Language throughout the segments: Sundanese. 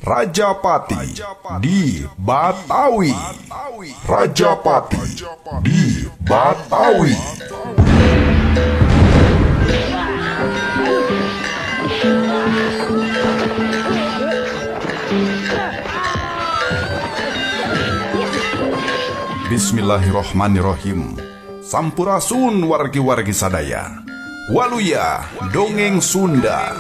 Rajapati di Batawi. Rajapati di Batawi. Bismillahirrohmanirrohim. Sampurasun wargi-wargi sadaya. Waluya Dongeng Sunda.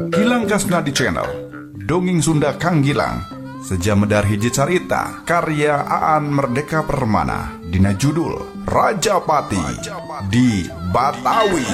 Gilang Kasna di channel Dongeng Sunda Kang Gilang. Seja medar hiji carita karya Aan Merdeka Permana dina judul Rajapati di Batawi.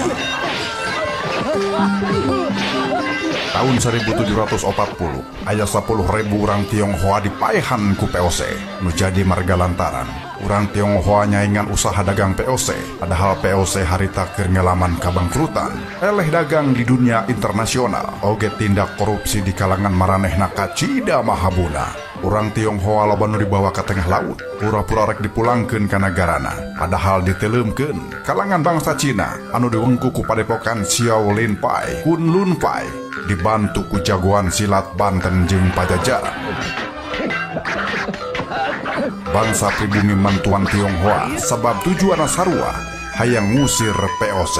Tahun 1740 aya 10.000 urang Tionghoa dipaehan ku POC nu jadi marga lantaran urang Tionghoa nyaingan usaha dagang POC, padahal POC harita keur ngalaman kabangkrutan, eleh dagang di dunia internasional, oge tindak korupsi di kalangan maranehna kacida mahabuna. Urang Tionghoa loba nu dibawa ka tengah laut, pura-pura rek dipulangkeun ka nagarana, padahal diteleumkeun kalangan bangsa Cina anu diwengku ku padepokan Xiao Lin Pai, Kun Lun Pai, dibantu ku jagoan silat Banten jeung Pajajaran. Bangsa pribumi mantuan Tionghoa sebab tujuanna sarua hayang ngusir POC.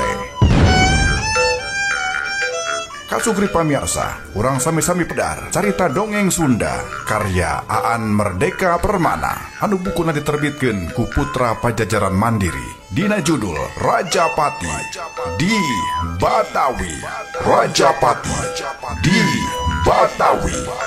Kasugri pamirsa, urang sami-sami pedar carita dongeng Sunda karya Aan Merdeka Permana anu bukuna diterbitkeun ku Putra Pajajaran Mandiri dina judul Rajapati di Batawi. Rajapati di Batawi.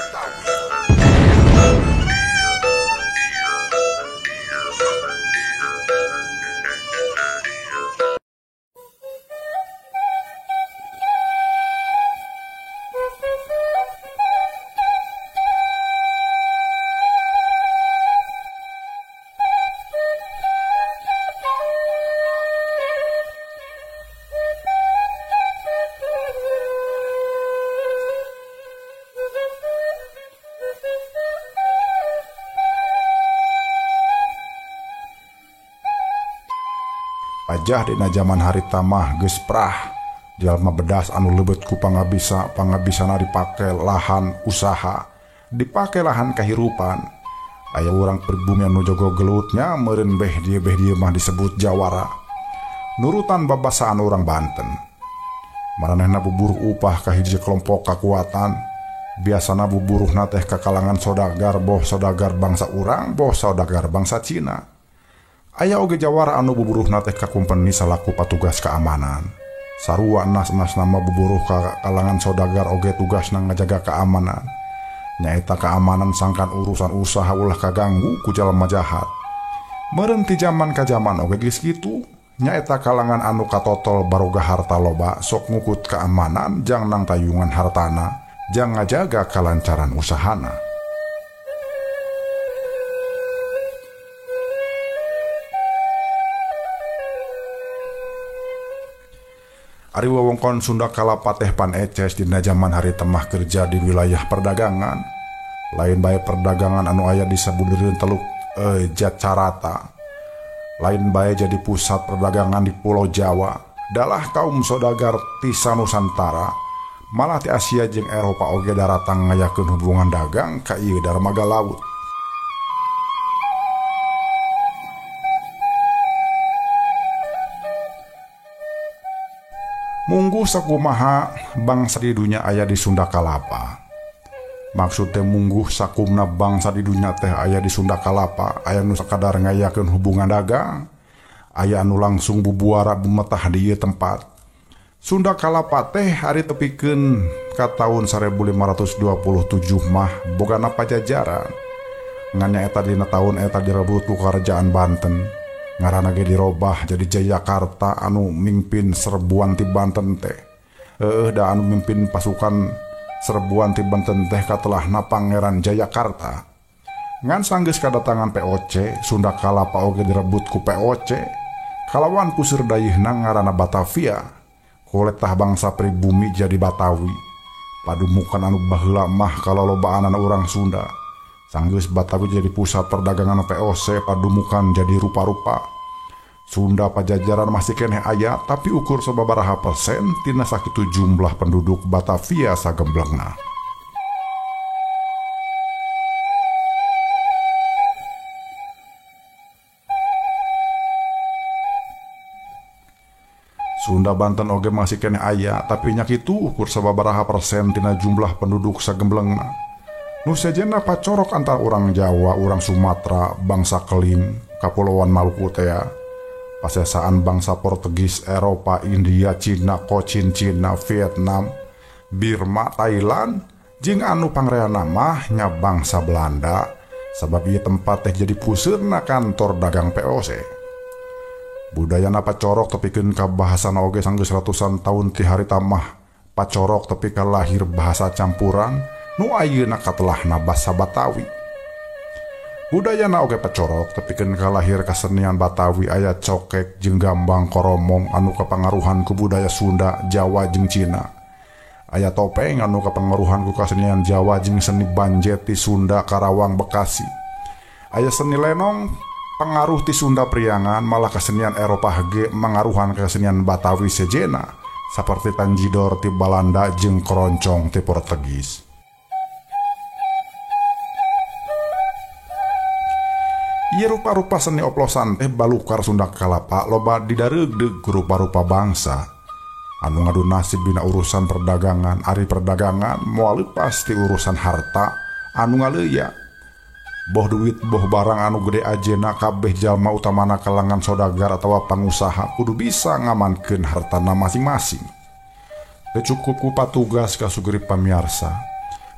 Pajah dina jaman harita mah geus prah jalma bedas anu leubet ku pangabisa, pangabisana dipake lahan usaha, dipake lahan kahirupan. Aya urang pribumi anu jago gelutnya meureun beh dieu mah disebut jawara. Nurutan babasaan urang Banten. Maranehna buburuh upah ka hiji kelompok kakuatan. Biasana buburuhna teh ka kalangan sodagar, boh sodagar bangsa urang, boh sodagar bangsa Cina. Aya oge jawara anu buburuhna teh ka kumpeni salaku patugas keamanan. Sarua enas-enas nama buburuh ka kalangan sodagar oge tugasna ngajaga keamanan. Nyaeta keamanan sangkan urusan usaha ulah kaganggu ku jalma jahat. Meureun ti jaman ka jaman oge geus kitu, nyaeta kalangan anu katotol baroga harta loba sok ngukut keamanan jang nang tayungan hartana, jang ngajaga kalancaran usahana. Ari wewengkon Sunda Kalapa teh pan eces dina jaman harita mah kerja di wilayah perdagangan. Lain bae perdagangan anu aya di sabudereun teluk Jacarata. Lain bae jadi pusat perdagangan di Pulau Jawa. Dalah kaum sodagar ti Nusantara, malah ti Asia jeung Eropa oge daratang ngayakeun hubungan dagang ka ieu darmaga laut. Mungguh sakumaha bangsa di dunya aya di Sunda Kalapa. Maksud teh mungguh sakumna bangsa di dunya teh aya di Sunda Kalapa, aya nu sakadar ngayakeun hubungan dagang, aya anu langsung bubuara bumetah di ieu tempat. Sunda Kalapa teh ari tepikeun ka taun 1527 mah bogana Pajajaran. Ngan nyaeta dina taun eta direbut ku Kerajaan Banten. Ngaranna ge dirobah jadi Jayakarta anu mimpin serbuan ti Banten teh. Da anu mimpin pasukan serbuan ti Banten teh katelahna Pangeran Jayakarta. Ngan sanggeus kadatangan POC, Sunda Kalapa oge direbut ku POC. Kalawan puseur dayeuhna ngaranna Batavia. Koletah bangsa pribumi jadi Batawi. Padumukan anu baheula mah kalolobaanana urang Sunda. Sanggeus Batawi jadi pusat perdagangan POC, padumukan jadi rupa-rupa. Sunda Pajajaran masih keneh aya, tapi ukur sababaraha persen tina sakitu jumlah penduduk Batavia sagemblengna. Sunda Banten oge masih keneh aya tapi nya kitu ukur sababaraha persen tina jumlah penduduk sagemblengna. Nu sejenna pacorok antara urang Jawa, urang Sumatera, bangsa Keling, Kapulauan Maluku tea. Pasesaan bangsa Portugis, Eropa, India, Cina, Kochin Cina, Vietnam, Birma, Thailand, jeung anu pangreana mah nya bangsa Belanda sabab ieu tempat teh jadi puseurna kantor dagang VOC. Budayana pacorok tepikeun ka bahasana oge sanggeus ratusan taun ti harita mah pacorok tepi ka lahir bahasa campuran nu ayeuna katelahna basa Batawi. Budayana oge pacorok tepikeun ka lahir kasenian Batawi aya cokek jeung gambang koromong anu kapangaruhan ku budaya Sunda, Jawa jeung Cina. Aya topeng anu kapangaruhan ku kasenian Jawa jeung seni banjet ti Sunda, Karawang, Bekasi. Aya seni lenong pengaruh ti Sunda Priangan malah kesenian Eropah ge mangaruhan kesenian Batawi sejena saperti tanjidor ti Balanda jeung keroncong ti Portugis. Ieu rupa-rupa seni oplosan teh balukar Sunda Kalapa loba didareugdeug ku rupa-rupa bangsa anu ngadu nasib dina urusan perdagangan. Ari perdagangan moal leupas ti urusan harta anu ngaleuya. Boh duit boh barang anu gede ajena kabeh jalma utamana kalangan sodagar atawa pangusaha kudu bisa ngamankeun hartana masing-masing. Teu cukup ku patugas kasugri pamiarsa,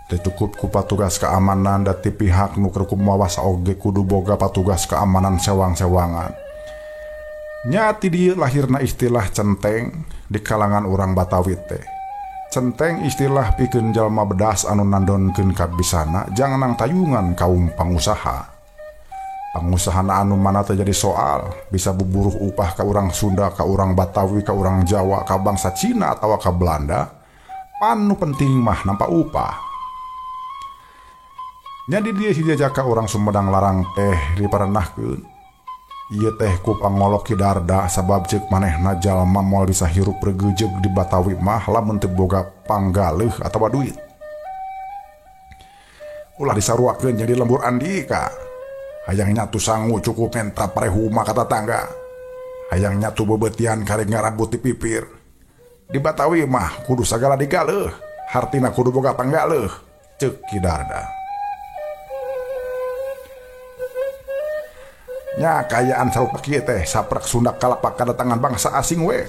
teu cukup ku patugas keamanan da ti pihak nu keur kumawasa oge kudu boga patugas keamanan sewang-sewangan. Nya ti dieu lahirna istilah centeng di kalangan urang Batawi teh. Centeng istilah pikeun jalma bedas anu nandonkeun kabisana jangan tayungan kaum pangusaha. Pangusahana anu mana teh jadi soal, bisa buburuh upah ka urang Sunda, ka urang Batawi, ka urang Jawa, ka bangsa Cina atawa ka Belanda. Panu penting mah nampa upah. Nya di dieu hijajaka urang Sumedang Larang teh diparenahkeun. Ieu teh ku pangolok Ki Darda sabab ceuk manehna jalma moal bisa hirup regejeug di Batawi mah lamun teu boga panggaleuh atawa duit. Ulah disaruakeun jadi lembur Andika. Hayang nyatu sangu cukup menta parehuma ka tatangga. Hayang nyatu bebeutian karek ngarabut di pipir. Di Batawi mah kudu sagala digaleuh, hartina kudu boga panggaleuh, ceuk Ki Darda. Nya kayaan sarupa kieu teh saprak Sunda Kalapa kadatangan bangsa asing we.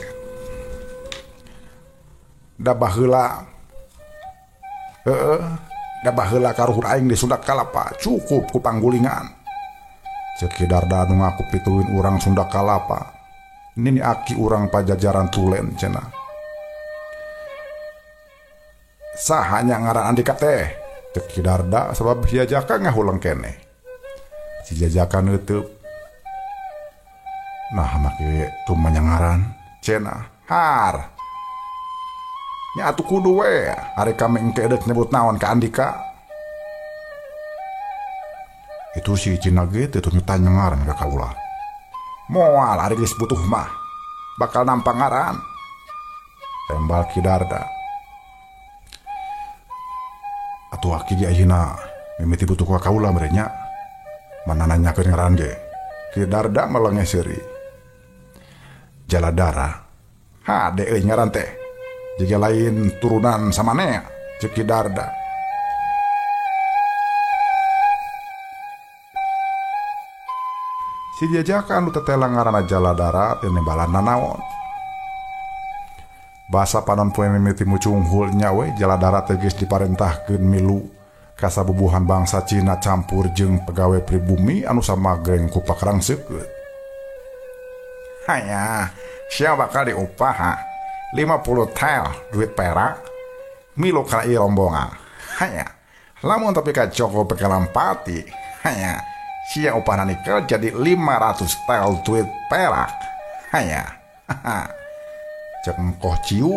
Da baheula da baheula karuhur aing di Sunda Kalapa cukup ku panggulingan. Ceuk Ki Darda nu ngaku pituin urang Sunda Kalapa. Nini aki urang Pajajaran Tulen cenah. Saha nya ngaran Andika teh? Ceuk Ki Darda sabab jajaka ngahuleng keneh. Si jajaka neuteub. Nah make tumanya ngaran cenah har. Nya atuh kudu we ari kami engke deuk nyebut naon ka Andika. Itu si Cina ge teu tanya ngaran ka kaula. Moal ari geus butuh mah bakal nampa ngaran. Tembal Ki Darda. Atuh aki ge ayeuna mimiti butuh ka kaula mere nya. Mana nanyakeun ngaran ge. Ki Darda melenge seuri. Jaladara. Ha de euy ngaran teh. Jiga lain turunan samanea ceuk Ki Darda. Si jajaka anu tetela ngaranna Jaladara teu nembalan nanaon. Basa panon poe mimiti mucunghul nya we Jaladara teh geus diparentahkeun milu kasabubuhan bangsa Cina campur jeung pegawe pribumi anu samagreng ku pakrang seukeut. Hanya sia bakal diupah ha 50 tel duit perak milu kana ieu rombongan. Hanya lamun tapi ka Joko Pekalampati hanya sia upahna nikel jadi 500 tel duit perak. Hanya cek engkoh ciu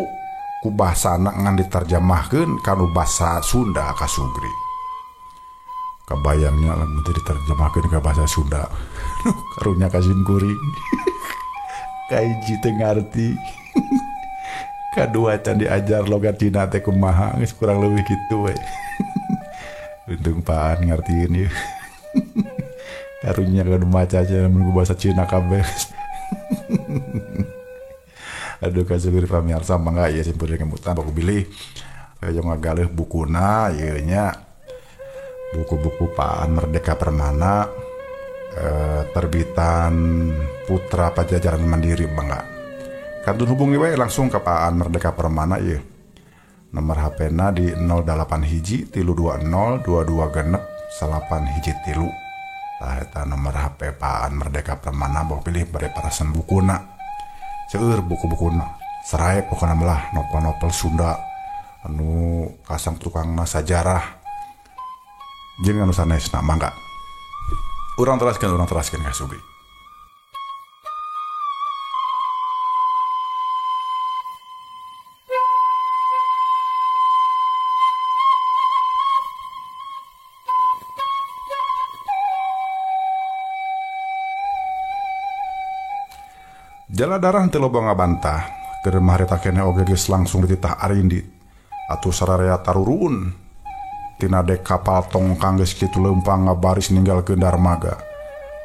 ku bahasana ngan diterjemahkeun kanu basa Sunda ka Sugri. Kabayangnya lamun teu diterjemahkeun ka bahasa Sunda. Karunya ka simkuring. Kahiji teu ngarti. Kadua can diajar logat Cina teh kumaha geus kurang leuwih kitu we. Untung paan ngartiin ieu. Karunya kudu maca aja mun bahasa Cina kabeh. Aduh kasugur pamirsa mangga ieu simpuring ngemutan baku bilih hoyong ngagaleuh bukuna ieu nya. Buku-buku Pak Merdeka Permana terbitan Putra Pajajaran Mandiri mangga. Kantun hubungi we langsung ke Pak Merdeka Permana ieu. Nomor HP-na di 081 320 22 genep 813. Tah eta nomor HP Pak Merdeka Permana bawa pilih bade parasan bukuna. Seueur buku-bukuna. Serae pokona melah novel-novel Sunda anu kasang tukangna sajarah. Jeung anu sanesna mangga. Urang teraskeun ka Sugi. Jala darah teu loba ngabantah, keur harita keneh oge geus langsung dititah arindit. Atuh sararea tarurun. Tina dek kapal tongkang geus kitu leumpang ngabaris ninggalkeun darmaga.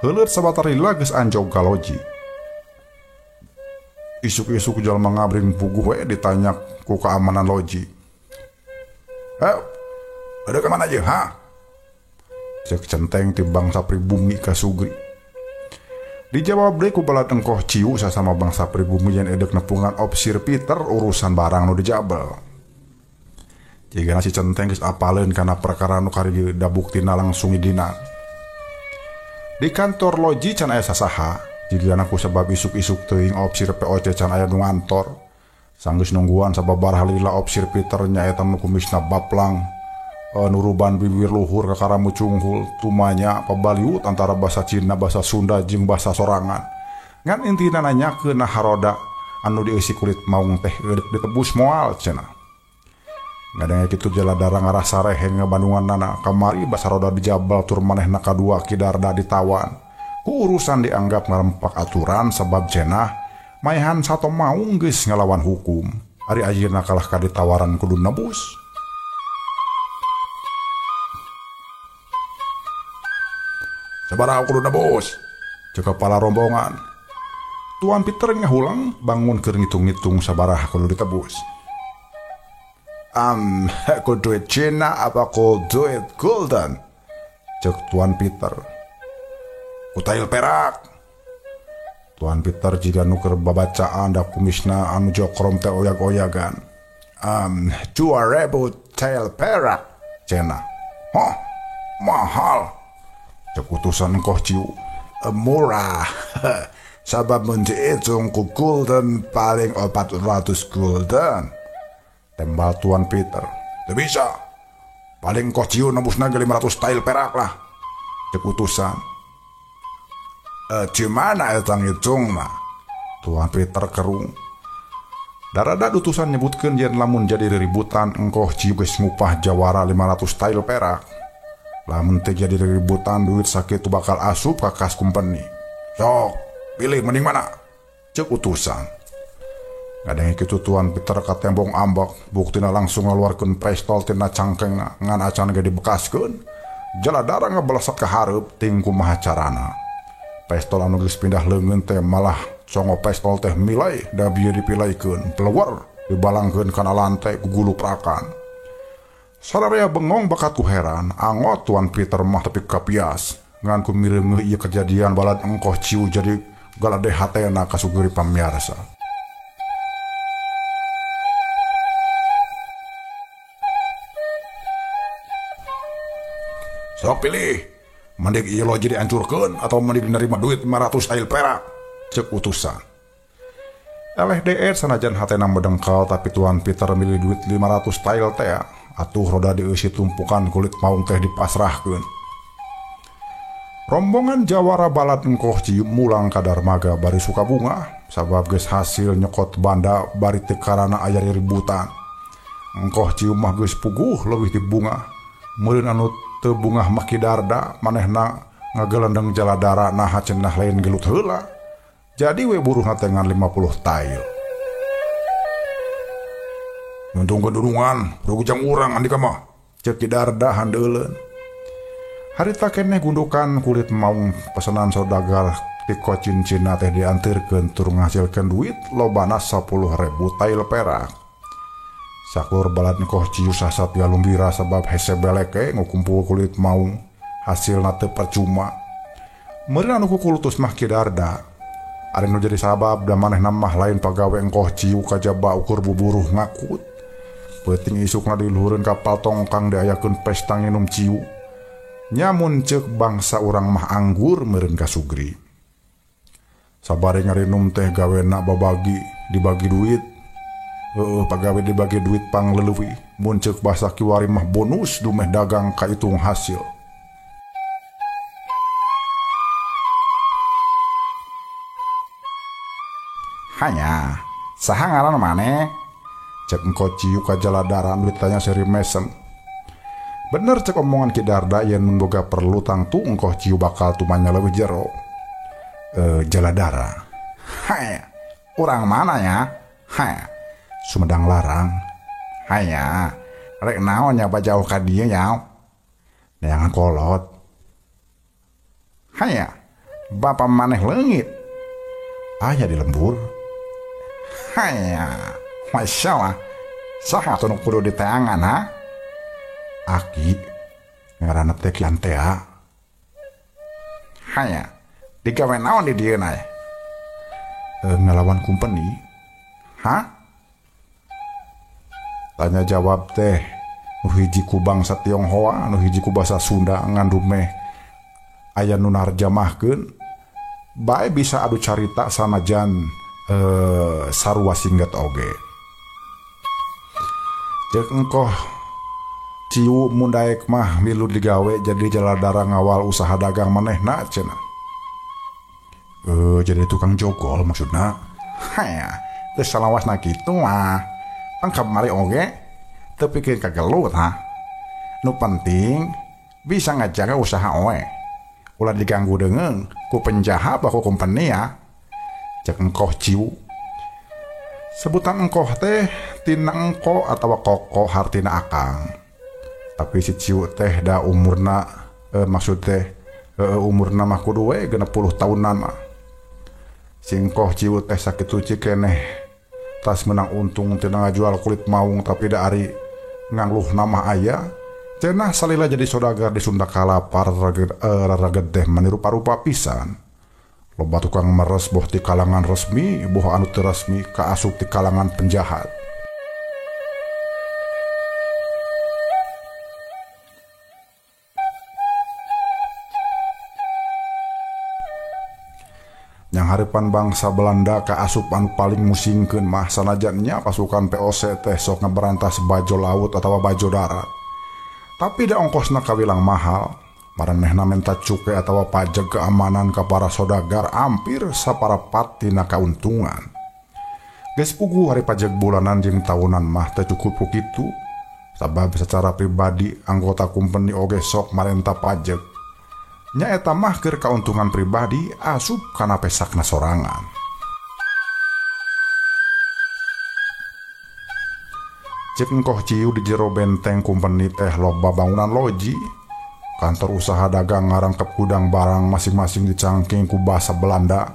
Heuleut sabatari lila geus anjog ka loji. Isuk-isuk jalma ngabring puguh we ditanya ku keamanan loji. "Eh, ada ka mana aja, ha?" Cek centeng ti bangsa pribumi ka Sugri. Dijawab deui ku balad engkoh ciu sasama bangsa pribumi yen edek nepungan opsir Peter urusan barang nu dijabel. Jigana si centeng geus apaleun kana perkara nu kari dabuktina langsung dina. Di kantor loji can aya sasaha, jigana ku sebab isuk-isuk teuing opsir POC can aya nu ngantor. Sanggeus nungguan sababaraha lila opsir Peter nyaeta nu kumisna baplang, nuruban bibir luhur kakara mucunghul, tumanya pabaliut antara bahasa Cina, bahasa Sunda jeung bahasa sorangan. Ngan intina nanyakeun nah haroda anu dieusi kulit maung teh eureuk ditebus moal cenah. Ngadenge kitu Jala Dara ngarasa reheng ngabandunganana kamari basa roda dijabal tur manehna kadua Ki Darda ditawan. Ku urusan dianggap ngarempak aturan sebab cenah maehan sato maung geus ngalawan hukum. Ari ayeuna kalah ka ditawaran kudu nebus. Sabaraha kudu nebus? Ceuk kepala rombongan. Tuan Peter ngahulang bangun keur ngitung-ngitung sabaraha kudu ditebus. Ku duit Cina apa ku duit golden? Cek Tuan Peter. Ku tail perak. Tuan Peter jika nuker babacaan da kumisna anu jokrom teh oyag-oyagan. 2.000 tail perak cenah. Hah, mahal. Cek utusan engkoh ciu. Murah. Sabab mun diitung ku golden paling 400 golden. Tembal Tuan Peter. Teu bisa. Paling koh ciu nembusna ge 500 tail perak lah. Cek utusan. Di mana eta ngitungna? Tuan Peter kerung. Darada utusan nyebutkeun yen lamun jadi riributan engkoh ciu geus ngupah jawara 500 tail perak. Lamun teu jadi riributan duit sakitu bakal asup ka kas kumpeni. Sok, pilih mending mana? Cek utusan. Ngadenge kitu Tuan Peter katembong ambek, buktina langsung ngaluarkeun pistol tina cangkengna ngan acan ge dibekaskeun. Jala Dara ngabalesek ka hareup ting kumaha carana. Pistol anu geus pindah leungeun teh malah congo pistol teh milai da bieu dipilaikeun, plewer dibalangkeun kana lantai ku guluprakan. Sararea bengong bakat ku heran, angot Tuan Peter mah tepi kapias. Ngan ku mireungeuh ieu kejadian balad engkoh ciu jadi galade hatena kasuguri pamiarsa. Sok pilih, mending ieu loji dihancurkeun atau mending nerima duit 500 tail perak, cek utusan. Eleh DR sanajan hatena medengkal tapi Tuan Peter milih duit 500 tail teh, atuh roda dieusi tumpukan kulit maung teh dipasrahkeun. Rombongan jawara balad engkoh cium mulang ka darmaga bari sukabunga, sabab geus hasil nyokot banda bari teu karana aya ributan. Engkoh cium mah geus puguh leuwih ti bunga. Meureun anu teu bungah mah Ki Darda manehna ngagelendeng Jala Dara naha cenah lain gelut heula. Jadi we buruhna teh ngan 50 tail. Nuntungkeun dunungan, rugi jang urang andika mah. Ceuk Ki Darda handeuleun. Harita keneh gundukan kulit maung pesanan saudagar Ti Kocin Cina teh diantirkeun tur ngahasilkeun duit lobana 10.000 tail perak. Sakur balad Engkoh Ciu sasat galumbira sabab hese beleke ngukumpul kulit maung hasilna teu percuma. Meureun anu kukulutus mah Ki Darda. Ari nu jadi sabab da manehna mah lain pagawe Engkoh Ciu kajaba ukur buburuh ngakut. Peuting isukna diluhureun kapal tongkang diayakeun pesta nginum ciu. Nyamun ceuk bangsa urang mah anggur meureun ka Sugri. Sabari ngarinum teh gawena babagi dibagi duit. Pagawe dibagi duit pangleuwih. Mun ceuk basa kiwari mah bonus dumeh dagang kaitung hasil. Hanya saha ngaran maneh? Cek Engkoh Ciu ka Jaladara nu ditanya Seri Mesen. Bener cek omongan Ki Darda yen mun boga perlu tangtu Engkoh Ciu bakal tumanya leuwih jero. Jaladara. Haya, urang mana ya? Haya, Sumedang Larang. Haya, rek naon nya bajauh ka dieu nya? Neangan kolot. Haya, bapa maneh leungit. Aya di lembur. Haya, masyaallah. Saha atuh nu kudu diteangan ha? Aki ngaranna teh Ki Antea. Haya, digawe naon di dieu na? Ngalawan kumpeni. Hah? Tanya jawab teh nu hiji ku bangsa Tionghoa, nu hiji ku basa Sunda ngandumeh aya nu narjamahkeun. Bae bisa adu carita sanajan sarua singget oge. Ceuk Engkoh Ciu mun daek mah milu digawe jadi Jaladara ngawal usaha dagang manehna cenah. Jadi tukang jogol maksudna. Haya, teu salawasna kitu mah. Tang kamari oge teu pikeun kagelut ha. Nu penting bisa ngajaga usaha oe. Ulah diganggu deungeun ku penjahat ku kompeni ya. Cek Engkoh Ciu. Sebutan engkoh teh tina engko atawa koko hartina akang. Tapi si Ciu teh da umurna maksud teh umurna mah kudu we 60 tahunan mah. Si Engkoh Ciu teh sakitu cikeneh tas menang untung tina ngajual kulit maung tapi da ari ngangluh nama aya. Cenah salila jadi sodagar di Sunda Kalapa raragedeh manirupa-rupa pisan. Loba tukang meres boh ti kalangan resmi, boh anu teu resmi kaasup ti kalangan penjahat. Yang harapan bangsa Belanda kaasup anu paling musingkeun mah sanajan nya pasukan POC teh sok ngaberantas bajo laut atawa bajo darat. Tapi da ongkosna kawilang mahal. Maranehna menta cukai atawa pajak keamanan ka para sodagar hampir saparapat tina kauntungan. Geus puguh hari pajak bulanan jeung tahunan mah teu cukup ku kitu. Sabab secara pribadi anggota kumpeni oge sok marenta pajak. Nya eta mah keur kauntungan pribadi asup kana pesakna sorangan. Cek Engkoh Ciu di jero benteng kumpeni teh loba bangunan loji. Kantor usaha dagang ngarangkep gudang barang masing-masing dicangking ku basa Belanda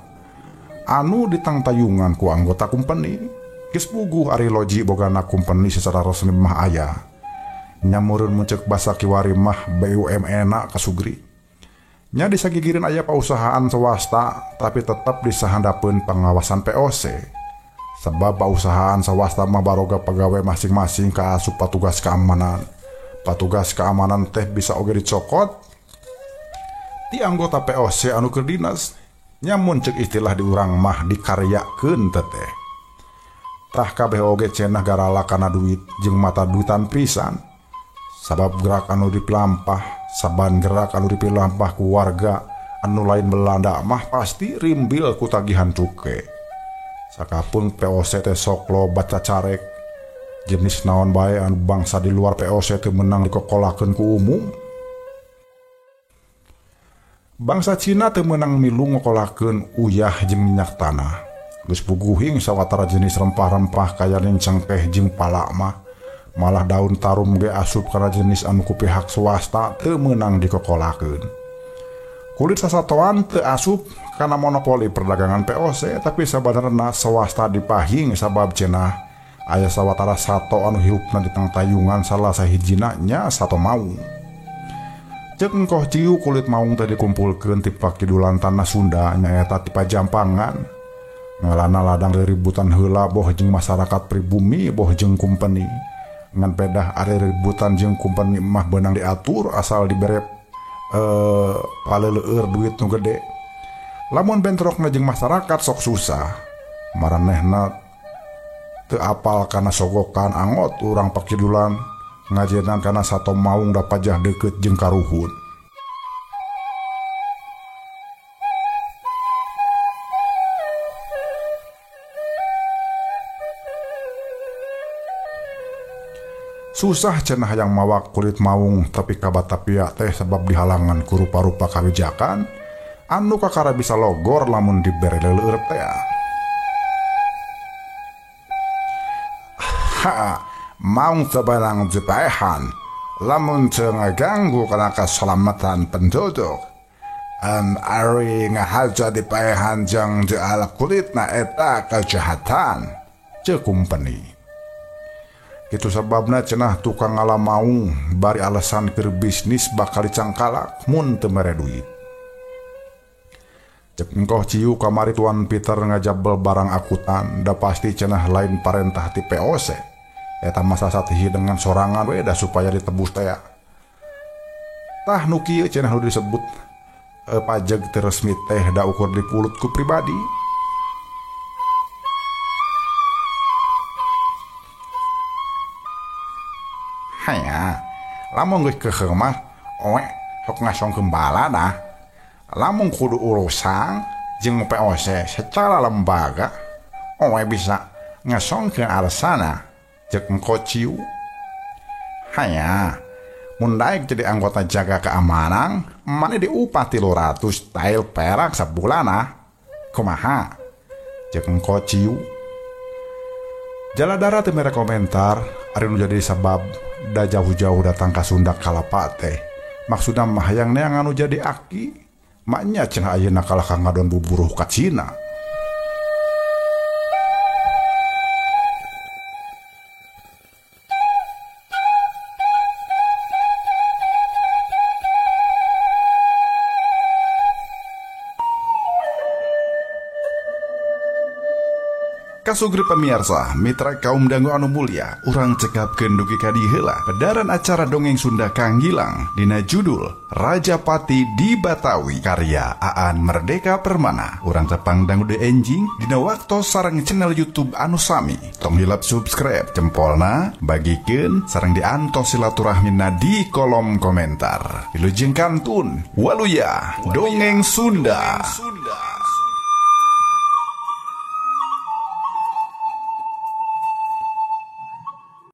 anu ditangtayungan ku anggota kumpeni. Geus puguh ari loji bogana kumpeni secara resmi mah aya. Nyamureun mun ceuk basa kiwari mah BUMN-na kasugri. Nya disagigireun aya pausahaan swasta tapi tetep disahandapeun pengawasan POC. Sebab pausahaan swasta mah baroga pagawe masing-masing kaasup patugas keamanan. Patugas keamanan teh bisa oge dicokot ti anggota POC anu keur dinas. Nyamun ceuk istilah di urang mah dikaryakeun teteh. Tah kabeh oge cenah garala kana duit jeung mata duitan pisan. Sabab gerak anu dipilampah, saban gerak anu dipilampah ku warga anu lain Belanda mah pasti rimbil ku tagihan cuke. Sakapun POC teh sok loba cacarek. Jenis naon bae anu bangsa di luar POC teu meunang dikokolakeun ku umum. Bangsa Cina teu meunang milu ngokolakeun uyah jeung minyak tanah. Geus puguhing sawatara jenis rempah-rempah kaya cengkeh jeung pala mah. Malah daun tarum ge asup kana jenis anu ku pihak swasta teu meunang dikokolakeun. Kulit sasatoan teu asup kana monopoli perdagangan POC tapi sabenerna swasta dipahing sabab cenah aya sawatara sato anu hirupna di tangtayungan salah sahijina nya sato maung. Ceuk Engkoh Ciu kulit maung teh dikumpulkeun ti pakidulan tanah Sunda nyaeta ti Pajampangan. Ngalana ladang riributan heula boh jeung masyarakat pribumi boh jeung kumpeni. Ngan pedah ari ributan jeung kumpeni mah beunang diatur asal dibere paleleueur duit nu gede. Lamun bentrokna jeung masyarakat sok susah. Maranehna teu apal kana sogokan angot urang pakidulan ngajenan kana sato maung da pajah deukeut jeung karuhun. Susah cenah hayang mawa kulit maung tapi ka Batavia teh sebab dihalangan ku rupa-rupa kawijakan anu kakara bisa logor lamun dibere leueur teh. Ha, maung teu barang dipaehan lamun teu ngaganggu kana kasalamatan penduduk. Ari ngahaja dipaehan jeung diala kulitna eta kejahatan ceuk kumpeni. Itu sababna cenah tukang ngala maung bari alasan keur bisnis bakal dicangkalak mun teu mere duit. Cek Engkoh Ciu kamari Tuan Peter ngajabel barang akutan da pasti cenah lain parentah ti POC. Eta masa satihi dengan sorangan we da supaya ditebus teh. Tah nu kieu cenah nu disebut pajeg teu resmi teh da ukur dipulut ku pribadi. Haya, lamun geus keukeuh mah oe sok ngasongkeun balada. Lamun kudu urusan jeung POC secara lembaga, oe bisa ngasongkeun alasana ceuk Engkoh Ciu. Haya, mun daek jadi anggota jaga keamanan, mane diupah 300 tael perak sabulana. Kumaha? Ceuk Engkoh Ciu. Jaladara teu mere komentar, ari nu jadi sabab da jauh-jauh datang ka Sunda Kalapa teh. Maksudna mah hayang neang anu jadi aki, maknya cenah ayeuna kalah ka ngadon buburuh ka Cina. Kasugri pemirsa, mitra kaum dangu anu mulia, urang cekapkeun dugi ka dieu heula pedaran acara dongeng Sunda Kang Gilang dina judul Rajapati di Batawi karya Aan Merdeka Permana. Urang tepang dangu de enjing dina waktos sareng channel YouTube anu sami. Tong hilap subscribe, jempolna, bagikeun sareng diantos silaturahmina di kolom komentar. Wilujeng kantun, waluya, dongeng Sunda.